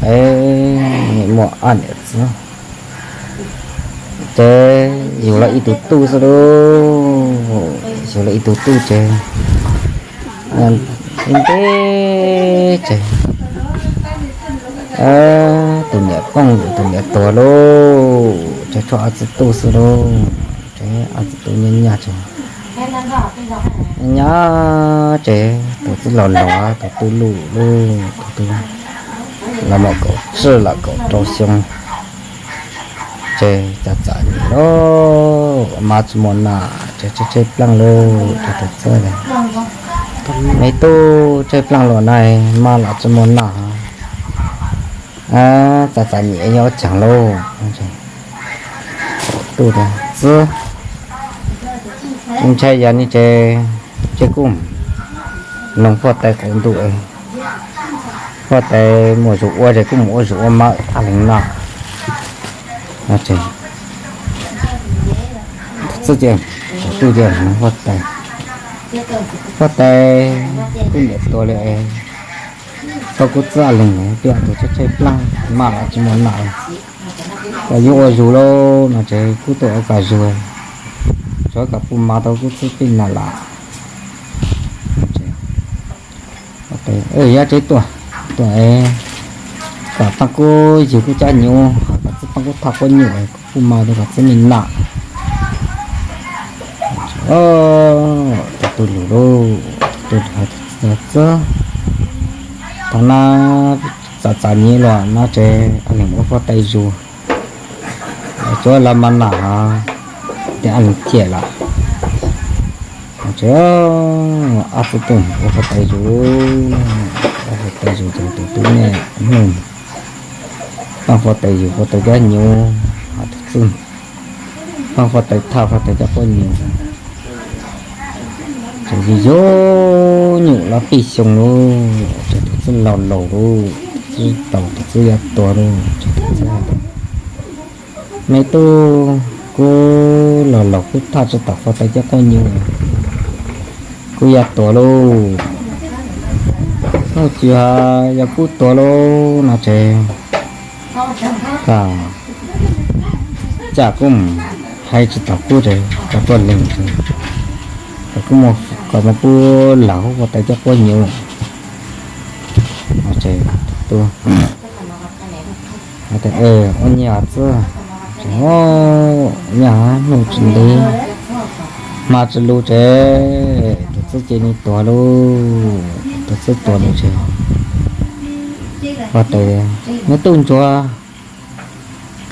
Es muaj ob niam txiv, ces yug los ib tug tub xwb lauj. Yug los ib tug tub ces nyob ntev ces tus niam poob, tus niam tuag lauj, ces tshuav ob txiv tub xwb lauj. Ces ob txiv tub nyob nyob ces, nyob nyob ces tus txiv laus laus, tus tub loj lauj, tus tub los muaj kaum tsib los kaum rau xyoo, ces txom txom nyem lauj, mab tsis muaj noj ces tshaib tshaib plab lauj, ces tus txiv me tub tshaib plab lauj na, mab los tsis muaj noj, txom txom nyem nyob ua caag lauj. Tub tias, txiv, ntshai yog ne ces, ces kuj mloog huab tais qhov ntuj, huab tais muaj zug ua ces kuj mus ua zug ua mab ob leeg noj. Txiv ces, tub ces mloog huab tais, huab tais, kuv niam tuag lawm, tau kuv txiv ob leeg, peb ob tug tshaib tshaib plab, mab los tsis muaj noj, koj yuav ua zug lauj no ces kuv tuaj ua koj zug, tsuav koj pub mab tau kuv txiv peb noj lawm. Yog tsev tuaj, tuaj es kom pab kuv yug kuv cov nyuj, kom txiv pab kuv thauj kuv nyuj, kuv pub mab rau kom txiv me noj. Tus tub lug lauj, tus tub lug hais tias, txiv, thaum no txom txom nyem los no ces ob leeg mus ua huab tais zug, tsuav los mab noj ces ob leeg thiaj lawm. Ces ob txiv tub ua huab tais zug, ua huab tais zug ces tus tub niaj hnub pab huab tais yug huab tais cov nyuj, ho tus txiv pab huab tais thauj huab tais cov quab nyuj. Ces yug yug nyuj los peb xyoos lauj, ces tus txiv laus laus lauj, txiv tau tus txiv yuav tuag lauj, ces tus txiv hais tias, me tub, kuv laus laus kuv thauj tsis tau huab tais cov quab nyuj, kuv yuav tuag lauj. Hnub twg yog kuv tuag lauj no ces koj, cas kuv mus hais tsis tau kuv ces koj tuaj lees, koj kuv mus, koj mus kuv laus huab tais cov quab nyuj. Ces tus tub hais tias, ua nyiaj txiv, nyiaj hnub tsis ntev, hmo tsis lug ces tus txiv ces nws tuag lauj. Tus txiv tuag lawm ces huab tais, me tub ntsuag,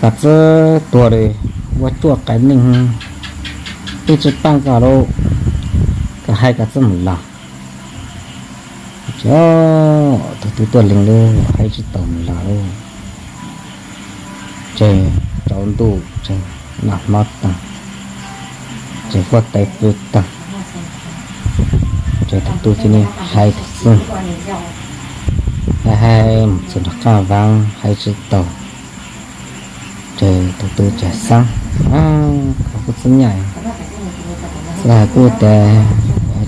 koj txiv tuag lawm, ua tsuaj qai neeg, peb tsis paab koj lauj, koj hais koj txiv mus los. Ces tus tub tuaj lees lauj, hais tsis tau mus los lauj. Ces tsaus ntuj ces noj hmo taag, ces huab tais pw taag, ces tus tub cia li hais tus txiv, hais hais mus txug nram qaab vaab hais tsis tau. Ces tus tub ces xaav, koj kuv txiv nyaj, txiv hais kuv tas,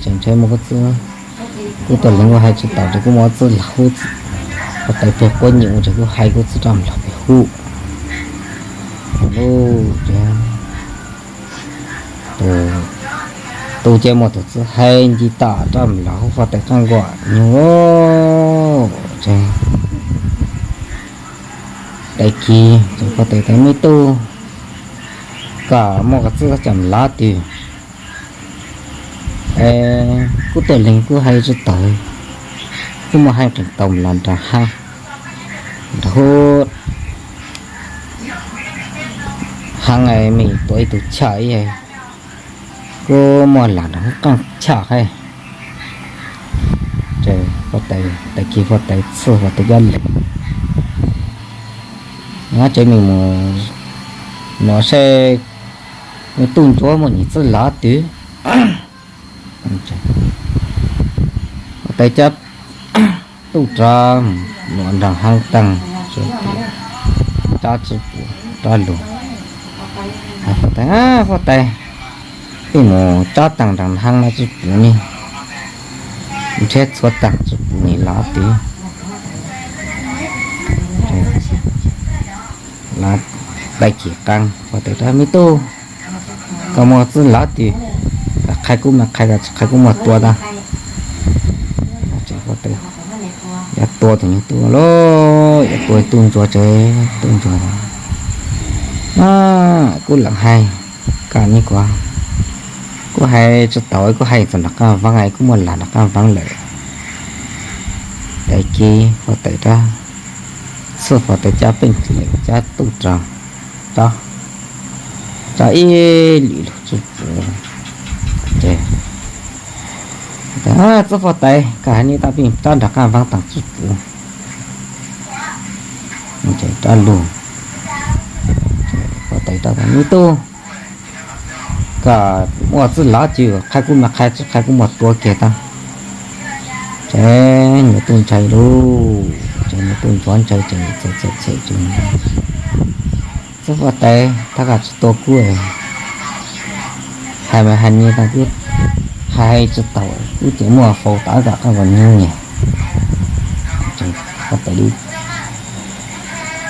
tseem ntshai muaj kuv txiv, kuv tuaj lees kuv hais tsis tau ces kuv muab txiv lam hub, huab tais peg quab nyuj ces kuv hais kuv txiv rov nplog peg hub. Lauj, ces tus tub ces muab tus txiv hais nce tom rov nplog hub huab tais qaab nkuaj nyuj lauj. Ces tais kis ces huab tais tas, me tub, koj muab koj txiv coj mus lov twg? Es kuv tuaj lees kuv hais tsis tau, kuv muab hais qees tau mus lov nraag haab, nraag hub haab, me tuav ib tug choj ib, kuv muab lov nraag hub qaab choj hab. Ces huab tais, tais kis huab tais txhwb huab tais cov lees, nyob tsev me mus nov seb me tub ntsuag muab nws txiv lov twg. Huab tais cab tub rov mus nraag haab taag, tsob tsi pum rov lug. Huab tais, huab tais, peb mus tsob taag nraag haab no tsi pum ne, nrhiav txhua taag tsi pum nws lov twg. Lawv tais chim qee, huab tais rab, me tub, koj muaj txwj lav twg, koj qhia kuv mas qhia, koj tsis qhia kuv muab tua tag. Huab tais, yuav tua tus nyuag tub lauj, yuav tua tub ntsuag tsev, tub ntsuag, kuv lam hais, koj ni kuv, kuv hais tsis tau, kuv hais txog nram qab vaab, kuv muaj lag nram qab vaab lawm. Tais kiv huab tais rab, txuj huab tais cab peej leem cab tub rog, rab, rab ib lwm lug txuj puv. Ces, txuj huab tais, koj hais ni, tab pij rab nram qab vaab taag txuj puv. Rab lug, huab tais rab, me tub, koj muaj txwj lav twg, qhia kuv mas qhia, tsis qhia kuv muab tua kiag tag. Ces nyuag tub ntshai lauj, ces nyuag tub ntsuag ntshai ces txhais txhais txhais, txuj huab tais, thov koj tsis tua kuv, hais mas hais ni tag, kuv hais tsis tau, kuv ces muaj faus tas koj qab nkaus nyuj nyem. Huab tais li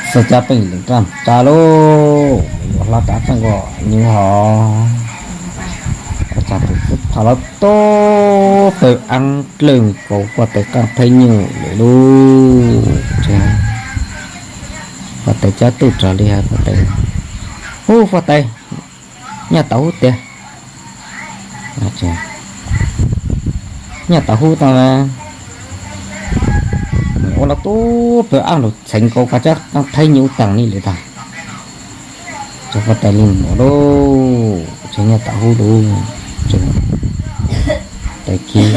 txuj cab peej leem rab, rab lauj, yuav hlob rab qab nkaus nyuj hos. Ua cas tus txwj phom los tub pawg aab dlawg nkaus huab tais qaab theeb nyuj lawm lauj. Huab tais cab tub rog li hais, huab tais, hub huab tais, nyaj tau hub tiag, nyaj tau hub tag, ua los tub pawg aab lug txheev nkaus koj rab qaab theeb nyuj taag li lawm tag. Ces huab tais li nuav lauj, ces nyaj tau hub lauj. Tais kiv,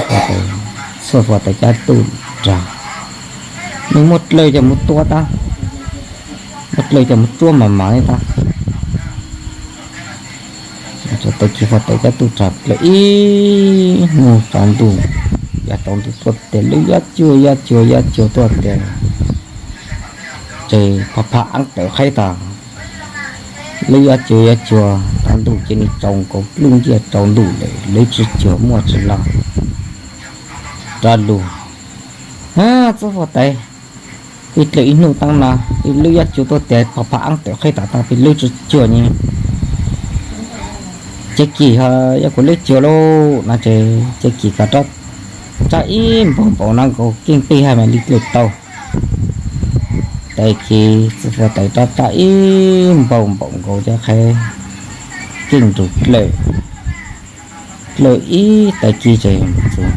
txuj huab tais cab tub rog, nws muaj dlawg coj mus tua tag, muaj dlawg coj mus tsuab mas mas li tag. Tais kiv huab tais cab tub rog dlawg ib hnub tsaus ntuj, yav tsaus ntuj tuaj tes lwb yab cuag yab cuag yab cuag tuaj tes, ces phaj phaj aab tawm qheb tas, lwb yab cuag yab cuag tsaus ntuj ces nws tsaus nkaus dlub nciaj tsaus ntuj lawm, lwb tsis cuag muaj tsis laj. Rab lug, txuj huab tais, peb dlawg ib hnub taab no, peb lwb yab cuag tuaj tes phaj phaj aab tawm qheb tas taag, peb lwb tsis cuag ne. Ces kiv, yog kuv lwb cuag lauj no ces ces kiv kom rab, rab ib npaug npaum no nkaus keej peb hab mas li dlawg tau. Tais kiv txuj huab tais rab, rab ib npaug npaum nkaus cov qheb keej nrug dlawg, dlawg ib tais kiv ces txug,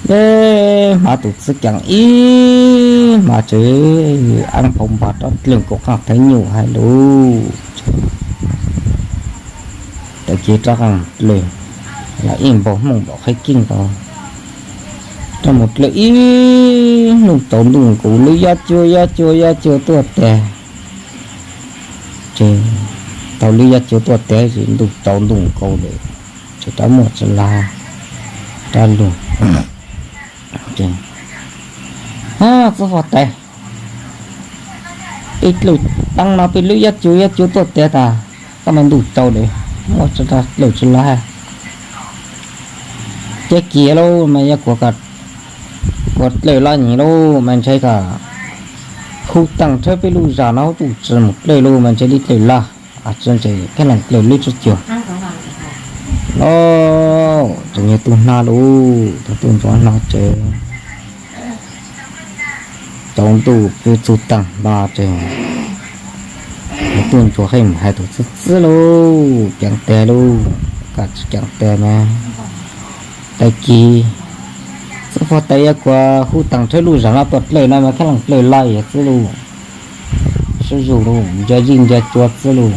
hmav tus txwj kaam ib hmav ces aab npaug npag rab dlawg nkaus qaab theeb nyuj hab lauj. Tais kiv rab qaab dlawg, los ib npaug hmoov npaum qheb keej tau, rab mus dlawg ib hnub tsaus ntuj nkaus lwb yab cuag yab cuag yab cuag tuaj tes. Ces tau lwb yab cuag tuaj tes ces ntuj tsaus ntuj nkaus lawm, ces rab muaj tsis laj, rab lug, txuj huab tais, peb dlawg taab no peb lwb yab cuag yab cuag tuaj tes tas, koj mas ntuj tsaus lawm, muaj dlawg tsis laj. Ces kiv lauj mas yog kuv, kuv dlawg laj nyim lauj mas ntshe kom hu taag tshawb peb lub zag no hub tsuj tsi mus dlawg lauj mas ntshe li dlawg laj, tsi ntshe kab leej dlawg lwb tsis cuag. Lauj, ces nyuag tub hnab lauj, tub ntsuag hnab ces tsaus ntuj pw txug taag npab ces tub ntsuag qheb mus hais tus txwj, txwj lauj, kaam tes lauj, koj tsis kaam tes mas. Tais kiv, txwj huab tais, yog kuv hu taag tshawb lub zag no tuaj dlawg no mas kab leej dlawg laj yog txwj lauj, sib zug lauj, nca zij nca cua txwj lauj.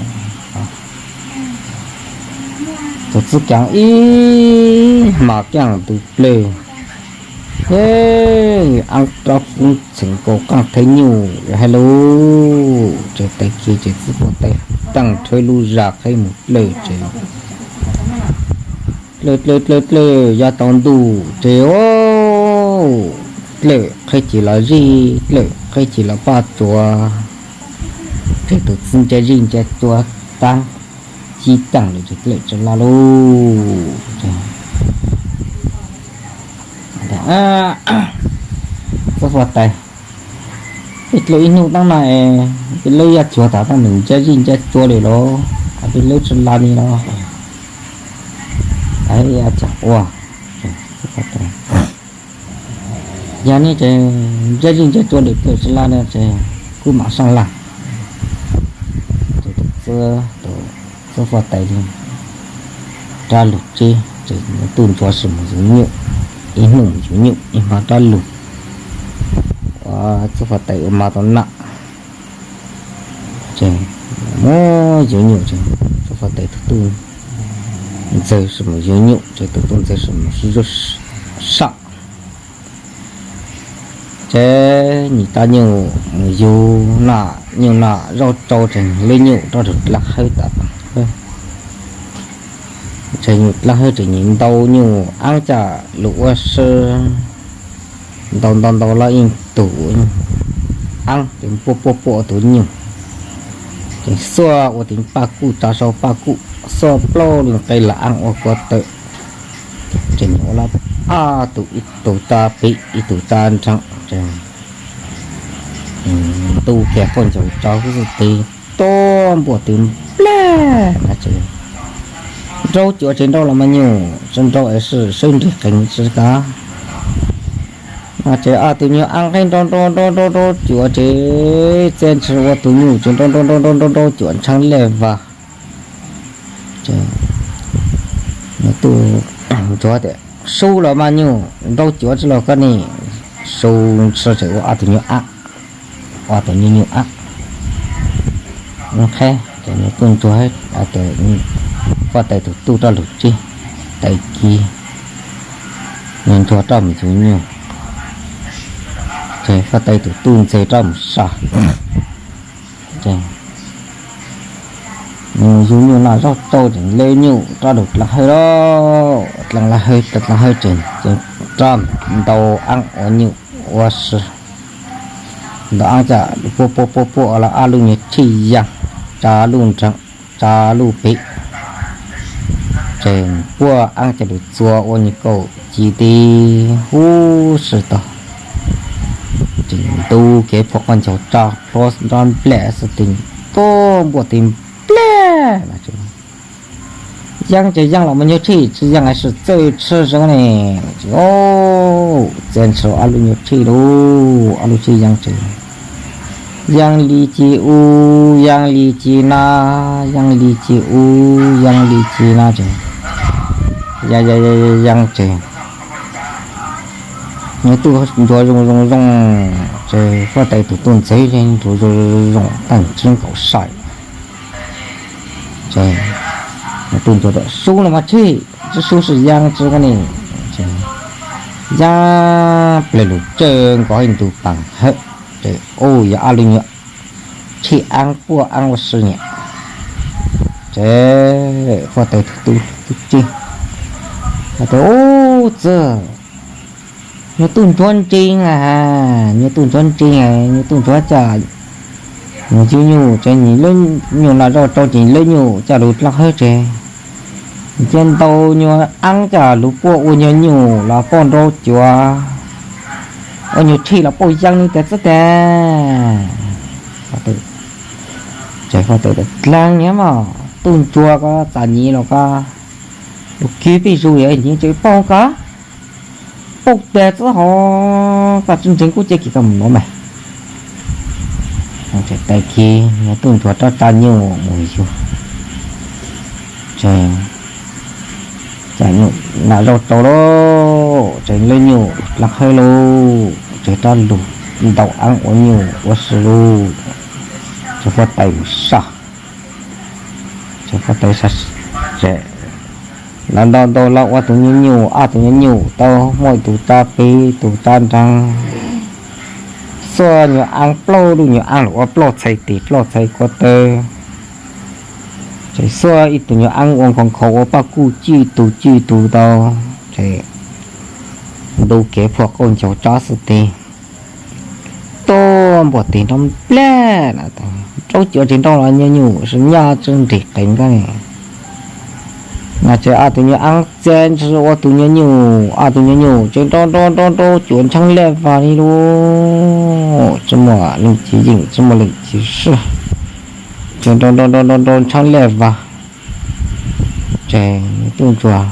Tus txwj kaam ib hmos kaaj tus dlawg, aab rab kub txheem nkaus qaaj theeb nyuj hais lauj. Ces tais kiv ces txwj huab tais taag tshawb lub zag qheb mus dlawg ces dlawg dlawg dlawg dlawg yav tsaus ntuj ces dlawg qheb cis los zij, dlawg qheb cis los paj tsuas, ces tus txwj nca zij nca cua taag cib taag lawm ces dlawg tsis laj lauj. Txwj huab tais, Ib dlua ib hnub taab na, peb lawb yaj cuag tas taab nws ncaj zij ncaj cua li los, peb lawb tsi la li los, ua cas ua yog ne ces ncaj zij ncaj cua li peb tsi la ne ces kuj mam saaj laj. Ces tus txwj huab tais rab lug tsib ces nws tuaj ntsuav sim mus yuav nyuj, ib hnub mus yuav nyuj ib hmos rab lug, ua txwj huab tais ua mov tau nam ces mus yuav nyuj ces txwj huab tais tus tub ntxawg sim mus yuav nyuj ces tus tub ntxawg sim mus zuj sab ces nyim tag nyuj mus yug nyuj nam zaub tsau ces lub nyuj rov lug dlaab hawb tas tas ces nyuj dlaab hawb ces nyuj ntau nyuj aab caj lug ua si, ntau ntau ntau los ib tug aab ces puab puab puab ua tus nyuj ces xuaj ua tus paj kuj tsa sau paj kuj xuaj plaub lug nqe los aab ua ko taw ces nyuj ua laj, ab tug ib tug tsa pem ib tug tsa nrheev ces ntu kiag qoj ncaug tso huv xwb tes tuaj npuaj tes nplej na ces nraub cuav ces nraub los mas nyuj tsi nraub es sib sawb nrig qees tsi kav no ces ob tug nyuj aab nqe nraub nraub nraub nraub nraub cuav ces txia ntshis ua tus nyuj ces nraub nraub nraub nraub nraub nraub cuav ntshaab lej vag ces nws tuaj ntsuag tias su los mas nyuj nraub cuav tsi los koj ne, su ntshis ces ua ob tug nyuj aab, ua tus nyuj nyuj aab qheb ces nws tuaj ntsuag huab tais tus tub rab lug tsib, tais kiv nws ntsuag rab mus yug nyuj ces huab tais tus tub ntxawg rab mus sa ces nws mus yug nyuj nam zaub tsau ces lub nyuj rov lug dlaab hawb lauj, dlaab hawb dlaab hawb ces ces rov ntau aab ua nyuj ua si, ntau aab caj puab puab puab puab los ob lub nyuag tshij yaag, tsa lub nrheev, tsa lub pem ces puab aab coj lug txua ua nyuag kaum ci tib huv si tog ces ntu kev phuam qoj ncaug tsa plhuav nrab nplej xwb tes tuaj npuaj tes nplej na ces yeej ces yeej los mas nyuag tshij tsi yeej es sib txawj tshwj zoo ne ces txia ntshis ob lub nyuag tshij lauj, ob lub tshij yeej ces yeej li ci u, yeej li ci na, yeej li ci u, yeej li ci na ces yeej ces nws tuaj ntsuag zoo zoo zoo ces huab tais tus tub ntxawg ntsuag zoo zoo zoo tag tsi nkaum sai ces nws tuaj ntsuag tas su los mas tshij, tsi su sim yeej tsi ne, yeej pleg lug tsawg nkaus ib ntu paas hawb ces u yog ob lub nyuag tshij aab puab aab ua si niam ces huab tais tus tub tsib tas u txwg nyuag tuaj ntsuag ntseeg a, nyuag tuaj ntsuag ntseeg, nyuag tuaj ntsuag coj mus yug nyuj ces nyuj nam zaub tsau ces lub nyuj coj lug dlaab hawb ces cia ntau nyuag aab coj lug puab ua nyuag nyuj los pauj nraub cuav, ua nyuag tshij los pauj yeeb li tas xwb tas ces huab tais tas dlaag niam mog, tuaj ntsuag koj txom nyem los koj lug kig peb zug yog nyiv tseem pauj koj, pauj tag xwb hov, koj tsi ntseeg kuv cia kiag koj mus nuav mas ces tais kiv tuaj ntsuag rab tsa nyuj mus yug ces nam zaub tsau lauj ces lub nyuj dlaab hawb lauj ces rov lug ntau aab ua nyuj ua si lauj ces huab tais mus saj ces huab tais saj ces ntau ntau ntau los ua tus nyuj nyuj ob tus nyuj nyuj tau muaj ib tug tsa pem ib tug tsa nrheev, xuaj nyuag aab plaub lub nyuag aab los ua plaub txhais tes plaub txhais ko taw ces xuaj ib tug nyuag aab ua nkhaus nkhaus ua paj kuj cwj tug cwj tug tau ces ntu kev phuam qauj ncaug tsob xwb tes tuaj npuaj tes nrab nplej na, nraub cuav ces nraub los nyuj nyuj sib nyaj tsi nrig qees koj ne, No ces ob tug nyuag aab txia ntsis ua tus nyuag nyuj, ob tug nyuag nyuj ces nrau nrau nrau nrau cuav ntsheeb laj vag li lub, tsi muaj leej twg yeem tsi muaj leej twg sib, ces nrau nrau nrau nrau ntsheeb laj vag. Ces tub ntsuag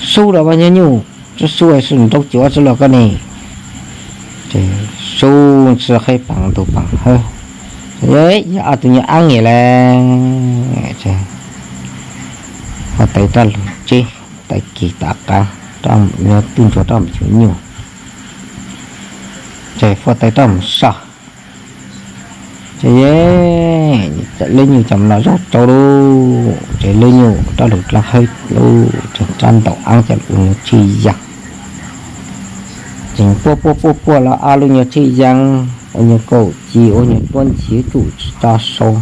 sub rau ob nyuag nyuj, sub sub sub nrau cuav tsi los koj ne, ces sub ntsis qheb paas ntug paas hawb, yog ob tug nyuag aab li lawm. Huab tais rov lug tseb, tais kis tav qaab, tub ntsuag rov mus cuag nyuj, ces huab tais rov mus so, ces lub nyuj coj mus noj zaub rau lawm, ces lub nyuj rov lug dlaab hawb lawm, ces rov ntaus aab coj lug ua nyuag tshij yaag. Ces puab puab puab puab los ob lub nyuag tshij yaag, ua nyuag kaum ci, ua nyuag duab ntxhi tsuj tsi tso sau,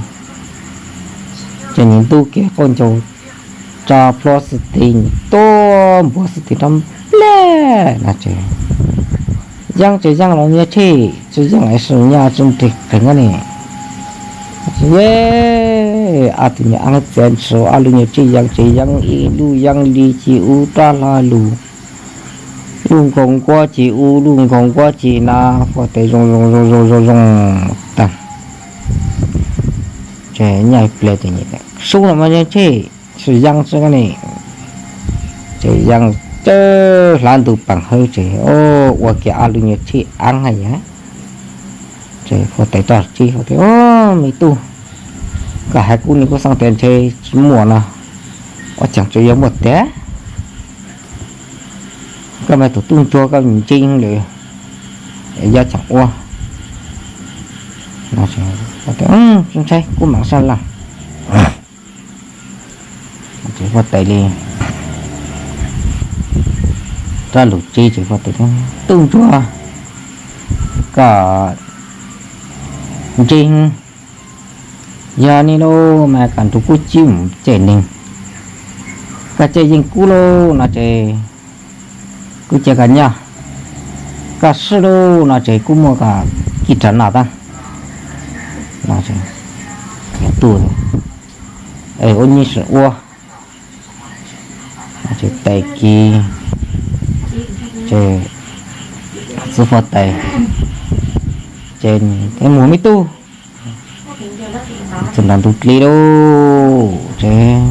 ces nwg ntub kiag qaub ncaug tso plhuav xwb tes, tuaj npuav xwb tes rov nplej no ces, yaaj ces yaaj los nyuag tshij, tsi yaaj es nyaj tsi nrig qeeg ne. Ces ob tug nyuag aab txia ntsis ob lub nyuag tshij yaag ces yaaj ib lub yaaj li ci ub rov hla lug, lub nkaus nkuab ci ub lub nkaus nkuab ci no, huab tais zoo zoo zoo zoo zoo zoo taag. Ces nyob ib pliag ces sub los mas nyuag tshij, tsi yaaj xwb ne, ces yaaj cawb hlav ntug paas hawb ces ua kiag ob lub nyuag tshij aab hab yam. Ces huab tais rov tseb, huab tais, me tub, koj hais kuv ne kuv xaav tas ntshe tsi muaj no, ua caag tsi yuav muaj tas. Koj mas tus tub ntsuag koj ntseeg lawm, yuav caag ua. Ntshai kuv maam sab laj. Ces huab tais le rov lug tseb ces huab tais, tub ntsuag, koj ntseeg, yog le nuav mas koj nrug kuv cia mus cem neeg, koj cem yeej kuv lawm no ces kuv cia koj nyob, koj swb lawm no ces kuv muab koj kis rag noj tag. Tub, ua nyiaj sim ua. Ces tais kis, ces txiv huab tais, ces mus me tub, txug nrag ntug dlej lawm ces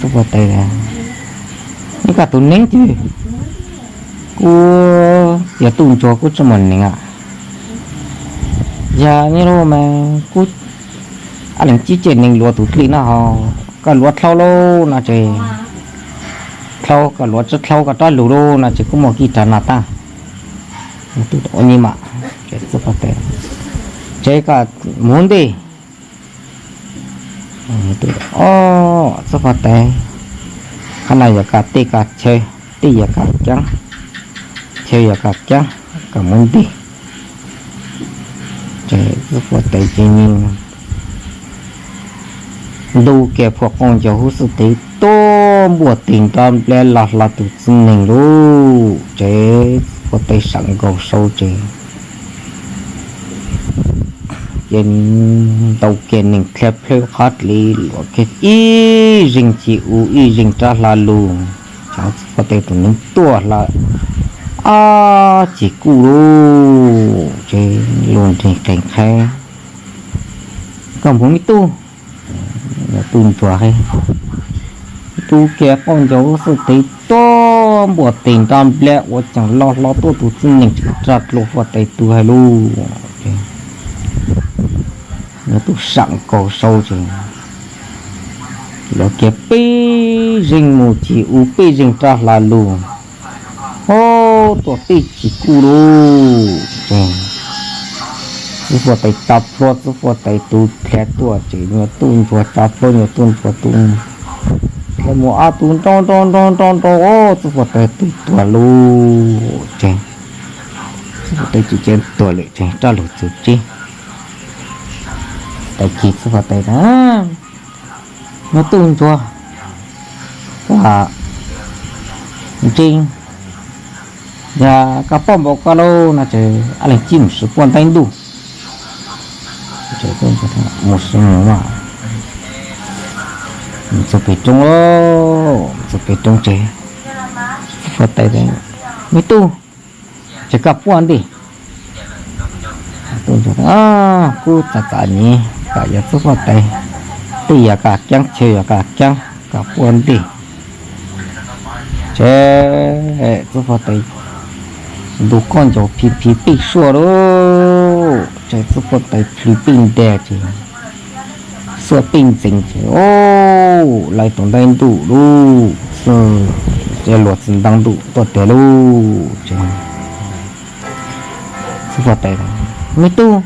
txiv huab tais, neb koj tus neeg ces kuv yog tub ntsuag kuv tsi muaj neeg. Yog le nuav mas kuv ab leeg tsi cem neeg luav tus dlej no ho, koj luav dlhau lawm no ces dlhau, koj luav tsi dlhau koj rov lug lawm no ces kuv muab kis rag noj tag. Ua nyiaj mas, ces koj mus ntej. Txiv huab tais, qhov no yog koj tej koj chaw, tej yog koj ceeb, chaw yog koj ceeb, koj mus ntej. Ces txiv huab tais ces ntu kiag plhuav qaub ncaug huv xwb tes tuaj npuaj tes nrov nplej los hlo tus txiv neej lawm ces txiv huab tais sam nkaus sau ces ces ntaus kiag neeg dhia plhawv qhov dlej luav kiag ib zeeg ci u ib zeeg rov hlo lug. Txiv huab tais tus neeg tuaj hlo ob ceg kuj lawm ces lug nrig qees qhawv, koj mus me tub, yog tub ntsuag, ntu kiag qaub ncaug huv xwb tes tuaj npuaj tes nrov nplej ua caag los hlo tuaj tus txiv neej tseem rov dlua huab tais tug hais lawm. Nws tub sam nkaus sau ces luav kiag peb zeeg mus ci u peb zeeg rov hlo lug, ho tuaj teb ci kuj lawm ces txiv huab tais tso plhuav txiv huab tais tug dhia tuaj ces nyuag tub ntsuag tso plhuav nyuag tub ntsuag tug dhia mus ob tug nrau nrau nrau nrau nrau, txiv huab tais tug tuag lawm ces txiv huab tais tug ces tuag lawm ces rov lug txug tsev. Tais kis txiv huab tais, nyuag tub ntsuag, koj ntseeg, yog koj paub npaum koj lawm no ces ab leeg tsi mus sib puag ntev ntuj. Mus sib mus mas Txug pem roob, txug pem roob tsev, tub huab tais, me tub, ces koj puaj ntej. Kuv txav txav nyem, koj yog tub huab tais, tej yam koj keeb chaw yog koj keeb, koj puaj ntej. Ces tub huab tais ntu khaub ncaws plhws plhws pij suaj lauj, ces tub huab tais plhws pij nteg ces xuaj pij ntxeev ces, o, lawv tus ntaub ntuj lauj, ces luag txiv ntaub ntuj tuaj tes lauj, ces tub huab tais, me tub,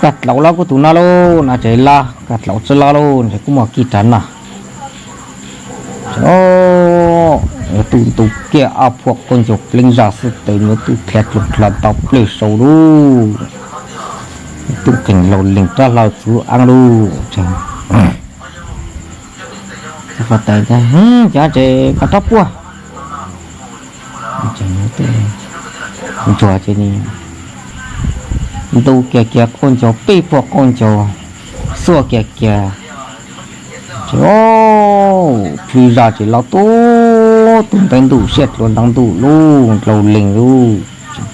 koj dlaus lawm kuv tus no lauj, no ces lawm koj dlaus tsi lawm lauj, ces kuv muaj kij rau noj. Ces, o, yog tub ntu kiag ob phuam khaub ncaws pleev zog xwb tes, yog tub dhia dloog dlo ntau plig saud lauj, tub qees laus lees rov hlau txuv eeb lauj, ces tub huab tais, ces koj rov puaj. Ntsuag ces ntu kiag kiag khaub ncaws peb puag khaub ncaws, xuaj kiag kiag, ces, o, plhws zog ces los tub, tus ntaub ntuj siab dlua ntaub ntuj lauj, ndlaus lees lauj,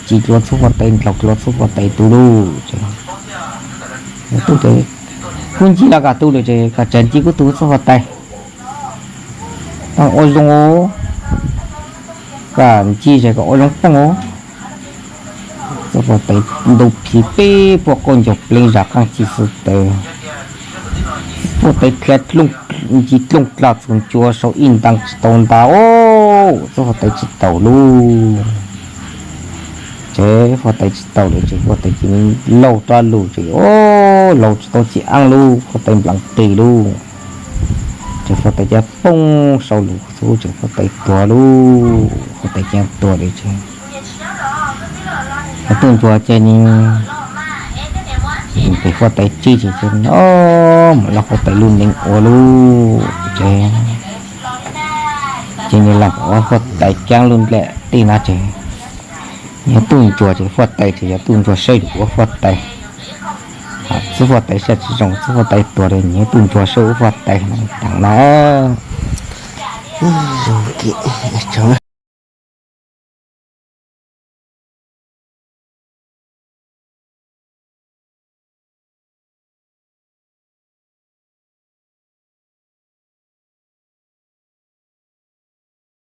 ci dlua tub huab tais, ndlaus dlua tub huab tais tus lauj, ces tub tias, kuv nci los koj tub lawm ces koj tseem nci kuv tus tub huab tais, koj ua zoo, koj nci ces koj ua zoo pooj os. Tub huab tais ntu plhws peb puag khaub ncaws pleev zog qees ci xwb tes, tub huab tais dhia nce dloog dlo txug ncua saum ib ntees tsis tau ntag, o, tub huab tais tsis taus lauj. Ces huab tais tsis taus lawm ces huab tais cia li laug rov lug ces, o, laug tsis tau ci eeb lauj, huab tais nplees tes lauj. Ces huab tais cia li poob saum lug xwb ces huab tais tuag lauj, huab tais cia li tuag lawm ces yog tub ntsuag ces nws pem huab tais tsib ces, o, mam los huab tais lub neej ua lauj, ces ces nws los huab tais keeb lub nplej tej no ces, nws yog tub ntsuag ces huab tais ces yog tub ntsuag saib lus ua huab tais. Tub huab tais siab tsis zoo, tub huab tais tuag lawm nws yog tub ntsuag saib ua huab tais no tas na.